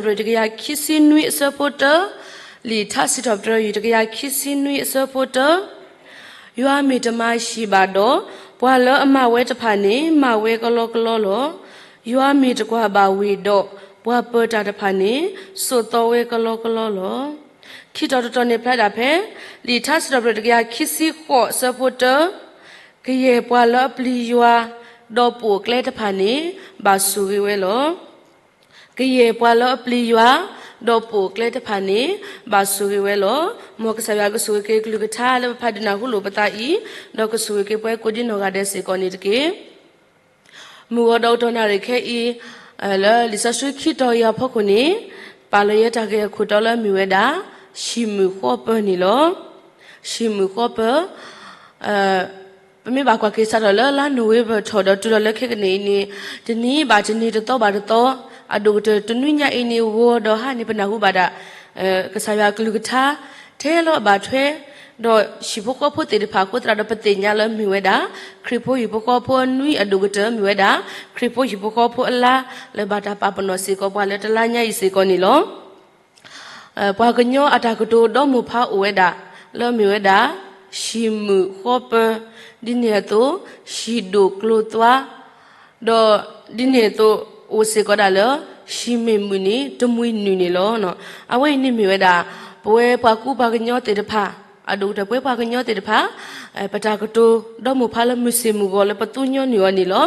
လံာ်ထါစံးထီၣ်ပတြၢၤတကယၤခံဆံနွံအဆၢဖိတၢ, လံာ်ထါစံးထီၣ်ပတြၢၤတကယၤခံဆံနွံအဆၢဖိတၢ, ယွၤမ့ၢ်တမၤဟံၣ်ဘၣ်ဒီး, ပှၤလၢအမၤဝဲတဖၣ်န့ၣ် မၤဝဲကလီကလီလီၤ. ယွၤမ့ၢ်တကွၢ်ဘၣ်ဝ့ၢ်ဒီး, ပှၤပၢၤတၢ်တဖၣ်န့ၣ် စိာ်သီဝဲကလီကလီလီၤ. ခံတီၤတတီၤန့ၣ်ဖျါဒၣ်ဖဲ လံာ်ထါစံးထီၣ်ပတြၢၤတကယၤခံဆံဃိးအဆၢဖိတၢ, ကယဲၢ်ပှၤလၢအပျံၤယွၤ, ဒီးပိာ်အကျဲတဖၣ်န့ၣ် ဘၣ်ဆိၣ်ဂ့ၤဝဲလီၤ. ကယဲၢ်ပှၤလၢအပျံၤယွၤ, ဒီးပိာ်အကျဲတဖၣ်န့ၣ် ဘၣ်ဆိၣ်ဂ့ၤဝဲလီၤ. မ်ကစၢ်ယွၤကဆိၣ်ဂ့ၤက့ၤကလုၢ်ကထါလၢပဖးဒုးနၢ်ဟူလိာ်ပသးအံၤ, ဒီးကဆိၣ်ဂ့ၤက့ၤပှၤကိးဒံနီၢ်ဂၤဒဲးစ့ၢ်ကီးန့ၣ်တက့ၢ်. မုၢ်ဂီၤဒီးကတီၢ်နၣ်ရံၣ်ခဲအံၤ, လၢလံာ်စီဆှံခံတီၤအံၤအဖီခိၣ်န့ၣ်, ပာ်လီၤယဲတၢ်ဂ့ၢ်အခိၣ်တီလၢအမ့ၢ်ဝဲဒၣ်, ဟံၣ်မုာ်ဃီပၢၤန့ၣ်လီၤ. ဟံၣ်မုာ်ဃီပၢၤ ပမ့ၢ်ဘၣ်ကွၢ်က့ၤစးထီၣ်လၢလါနိၣ်ဝ့ဘၢၣ်ထီၣ်ဒီးတုၤလီၤလၢခဲကနံၣ်အံၤန့ၣ်, တနံၤဘၣ်တနံၤ တသီဘၣ်တသီ, အဒိၣ်ကတၢၢ်တနွံညါအံၤန့ၣ် ဂီၤဒီးဟါန့ၣ် ပနၢ်ဟူဘၣ်ဒၣ် ကစၢ်ယွၤအကလုၢ်ကထါ ထဲလီၤအဘၣ်ထွဲ, ဒီးဟံၣ်ဖိဃီဖိသ့ၣ်တဖၣ်အဃိသတးဒီး ပသ့ၣ်ညါလၢမ့ၢ်ဝဲဒၣ် ခရံာ်ဖိဟံၣ်ဖိဃီဖိအနွံအဒိၣ်ကတၢၢ်မ့ၢ်ဝဲဒၣ် ခရံာ်ဖိဟံၣ်ဖိဃီဖိအလါ လၢဘၣ်တၢ်ပာ်ပနီၣ်စ့ၢ်ကီးပှၤလၢတလါညါအံၤစ့ၢ်ကီးန့ၣ်လီၤ. ပှၤကညီအတၢ်ကတိၤဒီမိၢ်ဖးအိၣ်ဝဲဒၣ် လၢမ့ၢ်ဝဲဒၣ် ဟံၣ်မုာ်ဃီပၢၤ, ဒ်န့ၣ်အသိး ဟံၣ်ဒိၣ်ကျိၤသွါ, ဒီးဒ်န့ၣ်အသိး အိၣ်စ့ၢ်ကီးဒၣ်လၢ ဟံၣ်မ့ၢ်မုာ်န့ၣ် တမှံနုာ်န့ၣ်လီၤ. အဝဲအံၤန့ၣ်မ့ၢ်ဝဲဒၣ် ပဝဲပှၤကူပှၤကညီသ့ၣ်တဖၣ်, အဒိၣ်ကတၢၢ်ပဝဲပှၤကညီသ့ၣ်တဖၣ် ပတၢ်ကတိၤဒီမိၢ်ဖးလၢမုၢ်ဆ့ၣ်မုၢ်ဂီၤလၢပသူညီနုၢ်အီၤန့ၣ်လီၤ.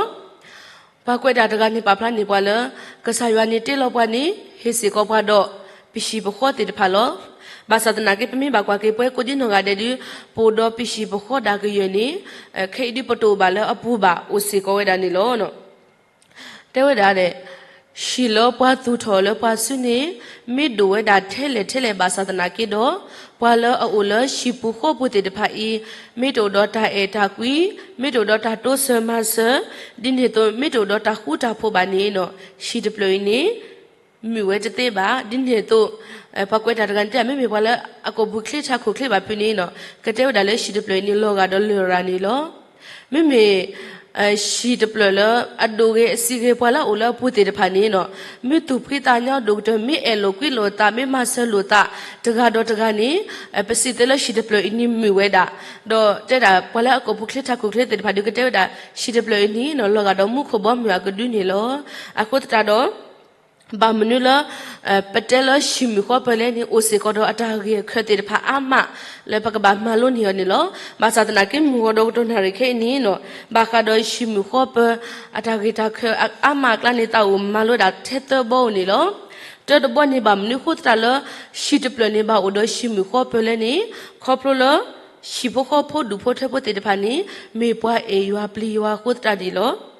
ပှၤကွဲးတၢ်တဂၤန့ၣ်ပာ်ဖျါန့ၢ်ပှၤလၢ ကစၢ်ယွၤန့ၣ်တ့လီၤပှၤန့ၣ် ဟ့ၣ်စ့ၢ်ကီးပှၤဒီး ပဟံၣ်ပဃီသ့ၣ်တဖၣ်လီၤ. ဘၣ်ဆၣ်သနာ်က့ ပမ့ၢ်ဘၣ်ကွၢ်က့ၤပဝဲကိးဒံနီၢ်ဂၤဒဲးဒုး ပအိၣ်ဒီးပဟံၣ်ပဃီဒၣ်ကယၢၢ်န့ၣ် ခဲအံၤဒုးပတအိၣ်ဘၣ်လၢအပူၤဘၣ် အိၣ်စ့ၢ်ကီးဝဲဒၣ်န့ၣ်လီၤ. တဲဝဲဒၣ် ဟံၣ်လၢပှၤသူၣ်ထီၣ်လၢပှၤစုန့ၣ် မ့ၢ်ဒိၣ်ဝဲဒၣ်ထဲလဲၣ်ထဲလဲၣ်ဘၣ်ဆၣ်သနာ်က့ဒီး ပှၤလၢအအိၣ်လၢဟံၣ်ပူၤဃီပူၤသ့ၣ်တဖၣ်အံၤ မ့ၢ်တအိၣ်ဒီးတၢ်အဲၣ်တၢ်ကွံ, မ့ၢ်တအိၣ်ဒီးတၢ်တိစၢၤမၤစၢၤ, ဒ်န့ၣ်အသိး မ့ၢ်တအိၣ်ဒီးတၢ်ဃူတၢ်ဖိးဘၣ်န့ၣ် ဟံၣ်တဖျၢၣ်အံၤန့ၣ် မုာ်ဝဲတသ့ဘၣ်. ဒ်န့ၣ်အသိး ပှၤကွဲးတၢ်တဂၤန့ၣ်တဲ မ့မ့ၢ်ပှၤလၢအကိာ်ပူၤချ့ထးခိၣ်ချ့ဘၣ်ဖုးန့ၣ် ကတဲဝဲဒၣ်လၢဟံၣ်တဖျၢၣ်အံၤန့ၣ် လီၤဂာ်ဒီးလရာ်န့ၣ်လီၤ. မ့မ့ၢ် ဟံၣ်တဖျၢၣ်လၢအဒိၣ်ဂ့ၤအစံးဂ့ၤ ပှၤလၢအအိၣ်လၢအပူၤသ့ၣ်တဖၣ်န့ၣ် မ့ၢ်သူၣ်ဖှံသးညီဒိၣ်ကတၢၢ် မ့ၢ်အဲၣ်လိာ်ကွံလိာ်သး မ့ၢ်မၤစၢၤလိာ်သး တဂၤဒီးတဂၤန့ၣ် ပစံးသ့လၢဟံၣ်တဖျၢၣ်အံၤန့ၣ်မုာ်ဝဲဒၣ်. ဒီးတဲဒၣ်ပှၤလၢအကိာ်ပူၤချ့ထးခိၣ်ချ့သ့ၣ်တဖၣ်ဒုးကတဲဝဲဒၣ် ဟံၣ်တဖျၢၣ်အံၤန့ၣ် လီၤဂာ်ဒီးမူခိၣ်ဘီမုၢ်အကဒုန့ၣ်လီၤ. အဃိသတးဒီး ဘၣ်မနုၤလၢ ပတဲလၢဟံၣ်မုာ်ဃီပၢၤလဲၣ်န့ၣ် အိၣ်စ့ၢ်ကီးဒီးအတၢ်ဂ့ၢ်အခၢးသ့ၣ်တဖၣ်အါမး လၢပကဘၣ်မၤလိန့ၢ်အီၤန့ၣ်လီၤ. ဘၣ်ဆၣ်သနာ်က့ မုၢ်ဂီၤဒီးကတီၢ်နၣ်ရံၣ်ခဲအံၤန့ၣ် ဘၣ်ဃးဒီးဟံၣ်မုာ်ဃီပၢၤ အတၢ်ဂ့ၢ်တၢ်ခၢးအါမးအကျါန့ၣ် သးအိၣ်မၤလိဒၣ်ထဲသၢဘီဧိၤန့ၣ်လီၤ. တၢတဘီန့ၣ် ဘၣ်မနုၤအဃိသတးလၢ ဟံၣ်တဖျၢၣ်န့ၣ် ဘၣ်အိၣ်ဒီးဟံၣ်မုာ်ဃီပၢၤလဲၣ်န့ၣ် ခီဖျိလၢ ဟံၣ်ဖိဃီဖိဒူၣ်ဖိထၢဖိသ့ၣ်တဖၣ်န့ၣ် မ့ၢ်ပှၤအဲၣ်ယွၤပျံၤယွၤအဃိသတးန့ၣ်လီၤ.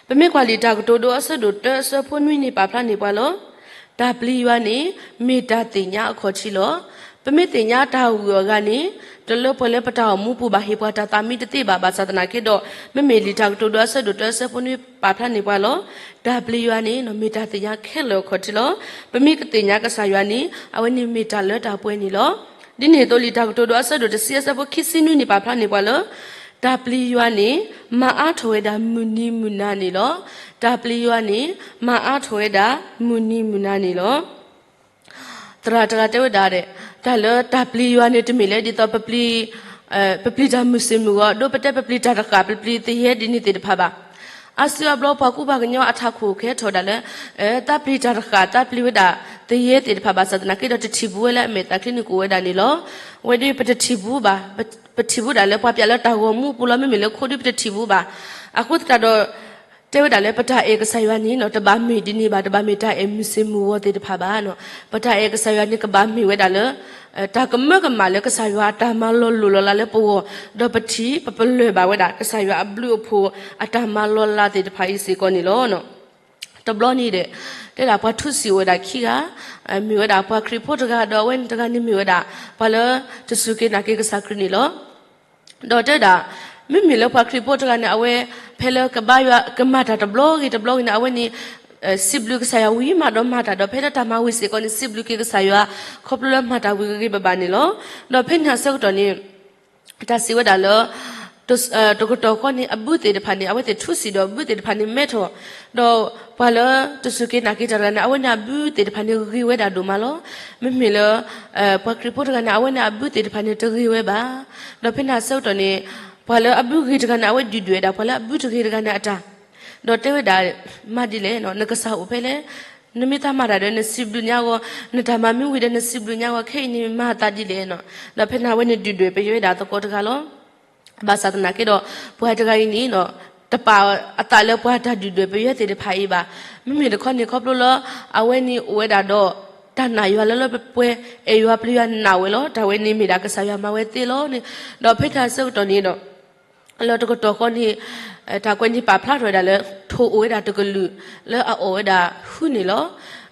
ပမ့ၢ်ကွၢ်လံာ်တၢ်ကတိၤဒိအဆၢဒိၣ်တၢအဆၢဖိနွံန့ၣ် ပာ်ဖျါန့ၢ်ပှၤလီၤ. တၢ်ပျံၤယွၤန့ၣ် မ့ၢ်တၢ်သ့ၣ်ညါအခီၣ်ထံးလီၤ. ပမ့ၢ်သ့ၣ်ညါတၢ်ဂုၤအဂၤန့ၣ် တလၢပှဲၤလၢပတၢ်အိၣ်မူပူၤဘၣ် ဟ့ၣ်ပှၤတၢ်သးမံတသ့ဘၣ်. ဘၣ်ဆၣ်သနာ်က့ဒီး မ့မ့ၢ်လံာ်တၢ်ကတိၤဒိအဆၢဒိၣ်တၢအဆၢဖိနွံပာ်ဖျါန့ၢ်ပှၤလီၤ. တၢ်ပျံၤယွၤန့ၣ် မ့ၢ်တၢ်သ့ၣ်ညါခဲလၢာ်အခီၣ်ထံးလီၤ. ပမ့ၢ်ကသ့ၣ်ညါကစၢ်ယွၤန့ၣ် အဝဲန့ၣ်မ့ၢ်တၢ်လၢတၢ်ပှဲၤန့ၣ်လီၤ. ဒ်န့ၣ်အသိး လံာ်တၢ်ကတိၤဒိအဆၢဒိၣ်တဆံအဆၢဖိခံဆံနွံန့ၣ် ပာ်ဖျါန့ၢ်ပှၤလၢ တၢ်ပျံၤယွၤန့ၣ် မၤအါထီၣ်ဝဲဒၣ်မုၢ်နံၤမုၢ်နၤန့ၣ်လီၤ. တၢ်ပျံၤယွၤန့ၣ် မၤအါထီၣ်ဝဲဒၣ်မုၢ်နံၤမုၢ်နၤန့ၣ်လီၤ. သရၣ်တဂၤတဲဝဲဒၣ် တၢ်လၢတၢ်ပျံၤယွၤန့ၣ် တမ့ၢ်လၢဒ်သိး ပပျံၤတၢ်မုၢ်ဆ့ၣ်မုၢ်ဂီၤ ဒီးပတဲပပျံၤတၢ်တဃာ် ပပျံၤသယဲဒ်န့ၣ်သ့ၣ်တဖၣ်ဘၣ်. အါစုအါဘျီပှၤကူပှၤကညီအထးခိၣ်ကဟဲထီၣ်ဝဲဒၣ်လၢ သးပျံၤတၢ်တဃာ် သးပျံၤဝဲဒၣ်သယဲသ့ၣ်တဖၣ်ဘၣ်ဆၣ်သနာ်က့ဒီး တထံၣ်ဘူးဝဲလၢအမဲာ်သးချံန့ၣ်ကအိၣ်ဝဲဒၣ်န့ၣ်လီၤ. အဝဲဒၣ်ပတထံၣ်ဘူးဘၣ်. ပထံၣ်ဘူးဒၣ်လၢပှၤပျးလၢတၢ်ဂီၤမူအပူၤလီၤ. မ့မ့ၢ်လၢခိဒု ပတထံၣ်ဘူးဘၣ်. အဃိသတးဒီး တဲဝဲဒၣ်လၢပတၢ်အဲၣ်ကစၢ်ယွၤန့ၣ် တဘၣ်မ့ၢ်ဒ်န့ၣ်ဘၣ်, တဘၣ်မ့ၢ်တၢ်အဲၣ်မုၢ်ဆ့ၣ်မုၢ်ဂီၤသ့ၣ်တဖၣ်ဘၣ်. ပတၢ်အဲၣ်ကစၢ်ယွၤန့ၣ် ကဘၣ်မ့ၢ်ဝဲဒၣ်လၢ တၢ်ကမၢကမၣ်လၢကစၢ်ယွၤအတၢ်မၤလီၤလိၢ်လီၤလးလၢပဂီၢ်, ဒီးပထံၣ်ပပလၢၢ်ဘၣ်ဝဲဒၣ် ကစၢ်ယွၤအဘျုးအဖှိၣ်အတၢ်မၤလီၤလးသ့ၣ်တဖၣ်အံၤစ့ၢ်ကီးန့ၣ်လီၤ. တဘျီန့ၣ်ဒီး တဲဒၣ်ပှၤထူစံးဝဲဒၣ်ခံဂၤ, မ့ၢ်ဝဲဒၣ်ပှၤခရံာ်ဖိတဂၤ ဒီးအဝဲန့ၣ်တဂၤန့ၣ်မ့ၢ်ဝဲဒၣ် ပှၤလၢတစူၢ်က့ၤနာ်က့ၤကစၢ်ခရံာ်န့ၣ်လီၤ. ဒီးတဲဒၣ် မ့မ့ၢ်လၢပှၤခရံာ်ဖိတဂၤန့ၣ် အဝဲ ဖဲလၢကဘါယွၤကမၤတၢ်တဘျီဂ့ၤတဘျီဂ့ၤန့ၣ် အဝဲန့ၣ် စံးဘျုးကစၢ်ယွၤဝံၤမးဒီးမၤတၢ်ဒီး ဖဲလၢတၢ်မၤဝံၤစ့ၢ်ကီးန့ၣ် စံးဘျုးက့ၤကစၢ်ယွၤ ခီဖျိလၢမၤတၢ်ဝံၤဂ့ၤဂ့ၤဘၣ်ဘၣ်န့ၣ်လီၤ. ဒီးဖဲန့ၣ်အဆၢကတီၢ်န့ၣ် တၢ်စံးဝဲဒၣ်လၢ တကတီၢ်ဃီန့ၣ် အဘုသ့ၣ်တဖၣ်န့ၣ် အဝဲသ့ၣ်ထူစံၣ်ဒီး အဘုသ့ၣ်တဖၣ်န့ၣ်မဲထီၣ်, ဒီးပှၤလၢတစူၢ်က့ၤနာ်က့ၤတၢ်တဂၤန့ၣ် အဝဲန့ၣ်အဘုသ့ၣ်တဖၣ်န့ၣ်ဂ့ၤဝဲဒၣ်ဒိၣ်မးလီၤ. မ့မ့ၢ်လၢ ပှၤခရံာ်ဖိတဂၤန့ၣ် အဝဲန့ၣ်အဘုသ့ၣ်တဖၣ်န့ၣ်တဂ့ၤဝဲဘၣ်. ဒီးဖဲန့ၣ်အဆၢကတီၢ်န့ၣ် ပှၤလၢအဘုဂ့ၤတဂၤန့ၣ် အဝဲဒုၣ်ဒွဲၣ်ဝဲဒၣ် ပှၤလၢအဘုတဂ့ၤတဂၤန့ၣ်အတၢ်, ဒီးတဲဝဲဒၣ် မၤဒ်လဲၣ်နီၤ, နကစၢ်အိၣ်ဖဲလဲၣ်, နမ့ၢ်တၢ်မၤတၢ်ဒီးနစံးဘျုးညါအဂီၢ်, နတၢ်မၤမ့ၢ်ဝံၤဒီးနစံးဘျုးညါအဂီၢ်, ခဲအံၤန့ၣ်မၤသးဒ်လဲၣ်နီၤ. ဒီးဖဲန့ၣ်အဝဲန့ၣ်ဒုၣ်ဒွဲၣ်ပယွဲဒၣ်သကိးတဂၤလီၤ. ဘၣ်ဆၣ်သနာ်က့ဒီး ပှၤတဂၤအံၤန့ၣ်နီၤ, တပာ်အသးလၢပှၤတၢ်ဒုၣ်ဒွဲၣ်ပယွဲသ့ၣ်တဖၣ်အံၤဘၣ်. မ့မ့ၢ်တခီန့ၣ် ခီဖျိလၢ အဝဲန့ၣ်အိၣ်ဝဲဒၣ်ဒီး တၢ်နာ်ယွၤလၢလၢပှဲၤပှဲၤ, အဲၣ်ယွၤပျံၤယွၤနာ်ဝဲလီၤ. တၢ်ဝဲန့ၣ်မ့ၢ်ဒၣ်ကစၢ်ယွၤမၤဝဲသ့လီၤန့ၣ်. ဒီးဖဲန့ၣ်အဆၢကတီၢ်န့ၣ်ဒီး လၢတကတီၢ်ဃီန့ၣ် တၢ်ကွဲးန့ၣ်ပာ်ဖျါထီၣ်ဝဲဒၣ်လၢ ထိၣ်အိၣ်ဝဲဒၣ်တကလုာ် လၢအအီၣ်ဝဲဒၣ်ဟုန့ၣ်လီၤ.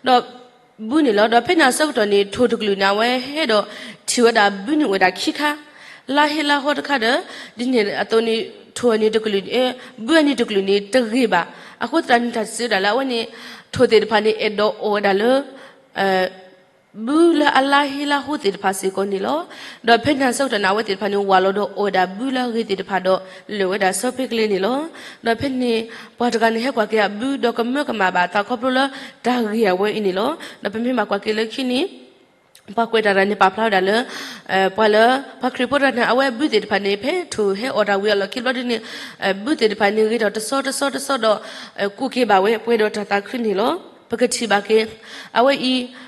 ဒီးဘုန့ၣ်လီၤ. ဒီးဖဲန့ၣ်အဆၢကတီၢ်န့ၣ် ထိၣ်တကလုာ်န့ၣ် အဝဲဟဲဒီးထံၣ်ဝဲဒၣ်ဘုန့ၣ်အိၣ်ဝဲဒၣ်ခံခါ, လါဟ့လါဟီတခါဒီး ဒ်န့ၣ်အသိးန့ၣ် ထိၣ်အန့ၣ်တကလုာ်, ဘုအန့ၣ်တကလုာ်န့ၣ် တဂ့ၤဘၣ်. အဃိသတးန့ၣ် တၢ်စံးဝဲဒၣ်လၢအဝဲန့ၣ် ထိၣ်သ့ၣ်တဖၣ်န့ၣ် အဲၣ်ဒိးအီၣ်ဝဲဒၣ်လၢ ဘုလၢအလါဟ့လါဟီသ့ၣ်တဖၣ်စ့ၢ်ကီးန့ၣ်လီၤ. ဒီးဖဲန့ၣ်အဆၢကတီၢ်န့ၣ် အဝဲသ့ၣ်တဖၣ်န့ၣ် ဝးလီၤဒီးအီၣ်ဝဲဒၣ်ဘုလၢအဂ့ၤသ့ၣ်တဖၣ်ဒီး လၢာ်ဝဲဒၣ်ဆီဖ့ကလ့န့ၣ်လီၤ. ဒီးဖဲန့ၣ် ပှၤတဂၤန့ၣ် ဟဲကွၢ်က့ၤအဘုဒီးကမၢကမၣ်ဘၣ်အသးခီဖျိလၢတၢ်ဂ့ၤအဝဲအံၤန့ၣ်လီၤ. ဒီးပမ့ၢ်ဘၣ်ကွၢ်က့ၤလၢခံန့ၣ် ပှၤကွဲးတၢ်တဂၤန့ၣ် ပာ်ဖျါဝဲဒၣ်လၢ ပှၤလၢ ပှၤခရံာ်ဖိတဂၤန့ၣ် အဝဲအဘုသ့ၣ်တဖၣ်န့ၣ် ဖဲထိၣ်ဟဲအီၣ်တၢ်ဝံၤအလီၢ်ခံဘျီဒ်န့ၣ် ဘုသ့ၣ်တဖၣ်န့ၣ် ဂ့ၤထီၣ်တဆီတဆီတဆီဒီး ကူးက့ၤဘၣ်ဝဲ ပှဲၤဒီးတၢ်သးခုန့ၣ်လီၤ. ပကထံၣ်ဘၣ်က့ၤ အဝဲအံၤ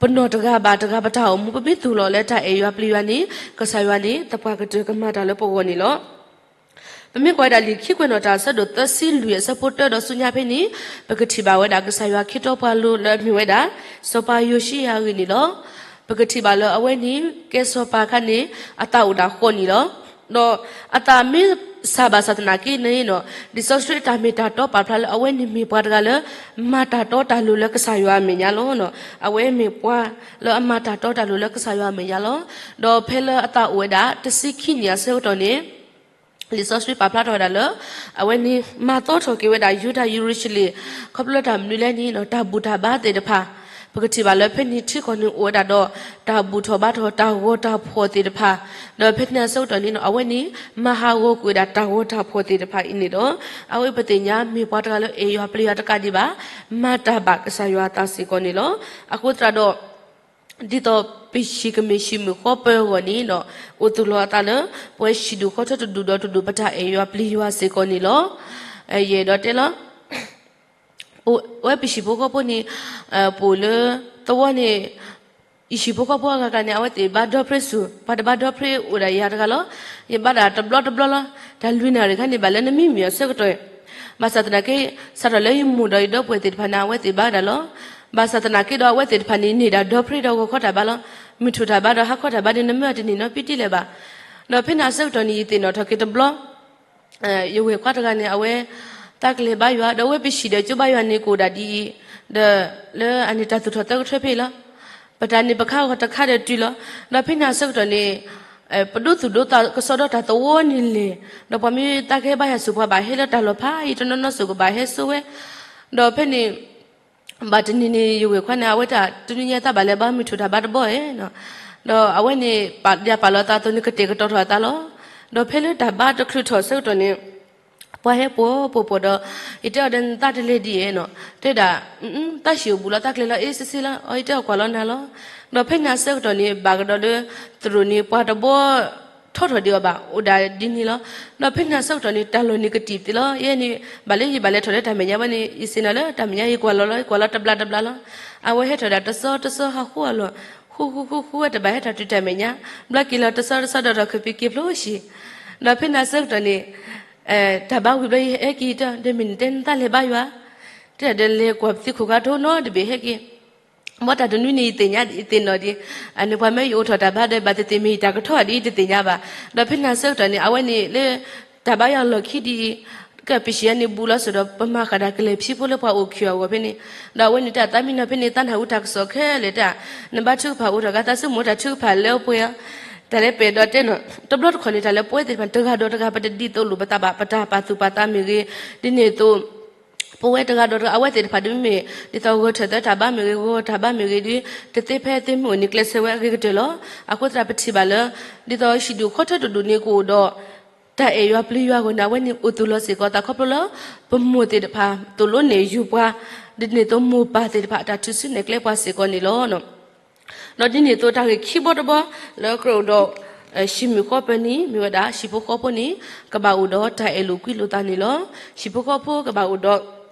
ပနီၢ်တဂၤဘၣ်တဂၤပတၢ်အိၣ်မူ ပမ့ၢ်သူၣ်လီၤလၢတၢ်အဲၣ်ယွၤပျံၤယွၤန့ၣ် ကစၢ်ယွၤန့ၣ် သပှၢ်ကတၢၢ်ကမၤတၢ်လၢပဂီၢ်န့ၣ်လီၤ. ပမ့ၢ်ကွၢ်ဝဲဒၣ်လံာ်ခံကွဲးနီၣ်တၢ်အဆၢဒိၣ်သၢဆံလွံၢ်အဆၢဖိတၢဒီးဆူညါဖဲန့ၣ် ပကထံၣ်ဘၣ်ဝဲဒၣ်ကစၢ်ယွၤခ့တီပှၤလိၤလၢအမ့ၢ်ဝဲဒၣ် စီၤပၤယိၤၡံယၤအဂ့ၢ်န့ၣ်လီၤ. ပကထံၣ်ဘၣ်လၢအဝဲန့ၣ် ကဲစီၤပၤအခါန့ၣ် အသးအိၣ်ဒၣ်ဃိးနံၣ်လီၤ. ဒီးအသးမ့ၢ်စၢ်ဘၣ်ဆၣ်သနာ်က့န့ၣ်နီၤ လံာ်စီဆှံအတၢ်မ့ၢ်တၢ်တီပာ်ဖျါလၢအဝဲန့ၣ်မ့ၢ်ပှၤတဂၤလၢ မၤတၢ်တီတၢ်လိၤလၢကစၢ်ယွၤအမဲာ်ညါလီၤ. အဝဲမ့ၢ်ပှၤလၢအမၤတၢ်တီတၢ်လိၤလၢကစၢ်ယွၤအမဲာ်ညါလီၤ. ဒီးဖဲလၢအသးအိၣ်ဝဲဒၣ် တဆံခံနံၣ်အဆၢကတီၢ်န့ၣ် လံာ်စီဆှံပာ်ဖျါထီၣ်ဝဲဒၣ်လၢ အဝဲန့ၣ် မၤသီထီၣ်က့ၤဝဲဒၣ် ယူဒၤယရူၤၡလ့ၣ် ခီဖျိလၢတၢ်မနုၤလဲၣ်န့ၣ်ဒီး တၢ်ဘူၣ်တၢ်ဘါသ့ၣ်တဖၣ် ပကထံၣ်ဘၣ်လၢဖဲန့ၣ်ထံကီၢ်န့ၣ်အိၣ်ဝဲဒၣ်ဒီး တၢ်ဘူၣ်ထီၣ်ဘါထီၣ် တၢ်ဂီၤတၢ်ဖှီၣ်သ့ၣ်တဖၣ်, ဒီးဖဲန့ၣ်အဆၢကတီၢ်န့ၣ်နီၤ အဝဲန့ၣ် မၤဟးဂီၤကွံာ်ဝဲဒၣ်တၢ်ဂီၤတၢ်ဖှီၣ်သ့ၣ်တဖၣ်အံၤန့ၣ်ဒီး အဝဲပသ့ၣ်ညါမ့ၢ်ပှၤတဂၤလၢအဲၣ်ယွၤပျံၤယွၤတကးဒံးဘၣ်, မၤတၢ်ဘၣ်ကစၢ်ယွၤအသးစ့ၢ်ကီးန့ၣ်လီၤ. အဃိသတးဒီး ဒ်သိးပဟံၣ်ကမ့ၢ်ဟံၣ်မုၢ်ဃီပၢၤအဂီၢ်န့ၣ်ဒီး အိၣ်သူၣ်လီၤအသးလၢ ပဝဲဟံၣ်ဒူၣ်ဃီထၢတဒူၣ်ဒီးတဒူၣ် ပတၢ်အဲၣ်ယွၤပျံၤယွၤစ့ၢ်ကီးန့ၣ်လီၤ. ယအဲၣ်ဒိးတဲလီၤ ပဝဲပဟံၣ်ဖိဃီဖိန့ၣ် ပအိၣ်လၢသဝီန့ၣ် ယဟံၣ်ဖိဃီဖိအဂၤဂၤန့ၣ် အဝဲသ့ၣ်ဘါဒီဖျ့စူၢ်, ပှၤတဘါဒီဖျ့အိၣ်ဒၣ်ယၤတဂၤလီၤ. ယဘါဒၣ်တဘျီတဘျီလီၤ. တၢ်လွံၢ်နၣ်ရံၣ်ခါန့ၣ် ဘၣ်လၢနမံမံၤအဆၢကတီၢ်, ဘၣ်ဆၣ်သနာ်က့ စးထီၣ်လၢယမိၢ်ဒီးယဒီပုၢ်ဝဲၢ်သ့ၣ်တဖၣ်န့ၣ် အဝဲသ့ၣ်ဘါဝဲဒၣ်လီၤ. ဘၣ်ဆၣ်သနာ်က့ဒီး အဝဲသ့ၣ်တဖၣ်န့ၣ်န့ၢ်ဒၣ်ဒီဖျ့ဒီးဂီၤခီတၢ်ဘါလီၤ. မုၢ်ထူၣ်တၢ်ဘါဒီးဟါခီတၢ်ဘါန့ၣ် နမၢအတန့ၢ်နီတပံတံလၢၤဘၣ်. ဒီးဖဲန့ၣ်အဆၢကတီၢ်န့ၣ် ယသ့ၣ်နီၣ်ထီၣ်က့ၤတဘျီ ယဝဲၢ်ခွါတဂၤန့ၣ် အဝဲ တၢ်ကလဲၤဘါယွၤ ဒီးအဝဲပဟံၣ်ဒီးကၠိဘါယွၤန့ၣ် ကအိၣ်ဒၣ်ဒ်အံၤ, ဒီးလၢအန့ၣ်တၢ်သူၣ်ထီၣ်သၢကထၢဖဲအံၤလီၤ. ပတၢ်န့ၣ်ပခါဂီၤတခါဒီးတုၤလီၤ. ဒီးဖဲန့ၣ်အဆၢကတီၢ်န့ၣ် ပဒိသူၣ်ဒိသးကစီဒီတၢ်သဝီန့ၣ်လဲၣ်, ဒီးပှၤမ့ၢ်တၢ်ကဟဲဘါယွၤစူၢ်ပှၤဘၣ်ဟဲလၢတၢ်လီၢ်ဖးအံၤတနီၤနီၤစူၢ်ကဘၣ်ဟဲစိဝဲ, ဒီးဖဲန့ၣ် ဘၣ်တနံၤန့ၣ် ယဝဲၢ်ခွါန့ၣ် အဝဲတၢ်တနံၤညါတၢ်ဘၣ်လဲၤဘါမုၢ်ထူၣ်တၢ်ဘါတဘီဧါ, ဒီးအဝဲန့ၣ် ပာ်ဒၣ်ပာ်လီၤအသးအသိးန့ၣ် ကတဲာ်ကတီၤထီၣ်အသးလီၤ. ဒီးဖဲလၢတၢ်ဘါတချုးထီၣ်အဆၢကတီၢ်န့ၣ် ပှၤဟဲပိာ်ပိာ်ပိာ်ဒီး ယတဲအီၤဒီးနသးတလဲၤဒ်အံၤနီၤ, တဲဒၣ် သးဟံၣ်အိၣ်ဘူးလီၤ သးကျဲၤလီၤအ့စ့စ့လီၤ, အီ ယတဲအီၤကွၢ်လီၤနၤလီၤ. ဒီးဖဲန့ၣ်အဆၢကတီၢ်န့ၣ် ဘၣ်ကဒီးလၢ သရိာ်န့ၣ် ပှၤတဘီ ထီထီၣ်ဒံးအီၤဘၣ် အိၣ်ဒၣ်ဒ်န့ၣ်လီၤ. ဒီးဖဲန့ၣ်အဆၢကတီၢ်န့ၣ် တၢ်လီၢ်န့ၣ်ကတံာ်သ့လီၤ. ယဲန့ၣ် ဘၣ်လၢယဘၣ်လဲၤထီၣ်လၢတၢ်မဲာ်ညါဘၣ်န့ၣ် ယဆ့ၣ်နီၤလၢတၢ်မဲာ်ညါ ယကွၢ်လီၤလီၤ ယကွၢ်လီၤတဘျီတဘျီလီၤ. အဝဲဟဲထီၣ်ဒၣ်တဆီတဆီဟးဃုအလီၢ်, ဃုဃုဃုဃုဝဲတဘၣ်ဟဲထီၣ်တုၤတၢ်မဲာ်ညါ, ဘျီက့ၤလီၤတဆီတဆီဒီးထီၣ်ခပံးက့ၤဖျိဆံး. ဒီးဖဲန့ၣ်အဆၢကတီၢ်န့ၣ် တၢ်ဘါဝံၤဘျီယဟဲက့ၤယတဲ ဒီးမ့ၢ်နတဲနသးလဲၤဘါယွၤ, တဲဒၣ်ဒီးလဲၤကွၢ်ပသံခိၣ်ခါထိနီတဘ့ၣ်ဟဲက့ၤ ဘၣ်တၢ်တနွံန့ၣ် ယသ့ၣ်ညါ ယသ့ၣ်နီၣ်ဒံး, အန့ၣ်ပှၤမၢယအိၣ်ထီၣ်တၢ်ဘါဒီး ဘၣ်သ့ၣ်သ့ၣ်မ့ၢ်ယတၢ်ကထီၣ်ဒ်ယတသ့ၣ်ညါဘၣ်. ဒီးဖဲန့ၣ်အဆၢကတီၢ်န့ၣ် အဝဲန့ၣ်လၢ တၢ်ဘါယွၤလီၢ်ခံဒ်အံၤ, ကပ့ၢ်ဆံးအန့ၣ်ဘူးလီၤစ့ၢ်ဒီး ပမၤဃာ်ဒၣ်ကလဲၤဖံးဖိလၢပှၤအိၣ်ခံအဂီၢ်ဖဲန့ၣ်, ဒီးအဝဲန့ၣ်တၢ်သးမံနီၤဖဲန့ၣ် သးနၢ်ဟူတၢ်ကစီၣ်ခဲလၢာ်တၢ်, နဘါထုကဖၣ်အိၣ်ထီၣ်ဂၤသးစ့ၢ်မိၣ်တၢ်ထုကဖၣ်လၢပှဲၤ, တၢ်လၢပဲာ်ဒီးတဲနီၤ, တဘျီတခီၣ်န့ၣ် တၢ်လၢပဝဲသ့ၣ်တဖၣ်န့ၣ် တဂၤဒီးတဂၤ ပတဒ်သိးလိာ်ပသးဘၣ် ပတၢ်ပာ်သူၣ်ပာ်သးမ့ၢ်ဂ့ၤ, ဒ်န့ၣ်အသိး ပဝဲတဂၤဒီးတဂၤ အဝဲသ့ၣ်တဖၣ်ဒ်မ့ၢ် ဒ်သိးဂၢၤထၢၣ်သၢတၢ်ဘါမ့ၢ်ဂ့ၤ ဂီၤတၢ်ဘါမ့ၢ်ဂ့ၤဒီး တသ့ဖဲသ့မ့ၢ်အိၣ်န့ၣ် ကျဲးစၢးဝဲအဂ့ၤကတၢၢ်လီၤ. အဃိသတးပထံၣ်ဘၣ်လၢ ဒ်သိးဟံၣ်ဒူၣ်ခီထၢတဒူၣ်န့ၣ်ကအိၣ်ဒီး တၢ်အဲၣ်ယွၤပျံၤယွၤအဂီၢ်န့ၣ် အဝဲန့ၣ်အိၣ်သူၣ်လီၤစ့ၢ်ကီးအသးခီဖျိလၢ ပမိၢ်သ့ၣ်တဖၣ်သိၣ်လိနဲၣ်ယုၤပှၤ, ဒ်န့ၣ်အသိးမိၢ်ပၢ်သ့ၣ်တဖၣ်အတၢ်ထုးစုနဲၣ်ကျဲပှၤစ့ၢ်ကီးန့ၣ်လီၤ. ဒီးဒ်န့ၣ်အသိးတၢ်ဂ့ၢ်ခံဘီတဘီ လၢကြၢးအိၣ်ဒီး ဟံၣ်မုၢ်ဃီပၢၢ်န့ၣ် မ့ၢ်ဝဲဒၣ် ဟံၣ်ဖိဃီဖိန့ၣ် ကဘၣ်အိၣ်ဒီးတၢ်အဲၣ်လိာ်ကွံလိာ်သးန့ၣ်လီၤ. ဟံၣ်ဖိဃီဖိကဘၣ်အိၣ်ဒီး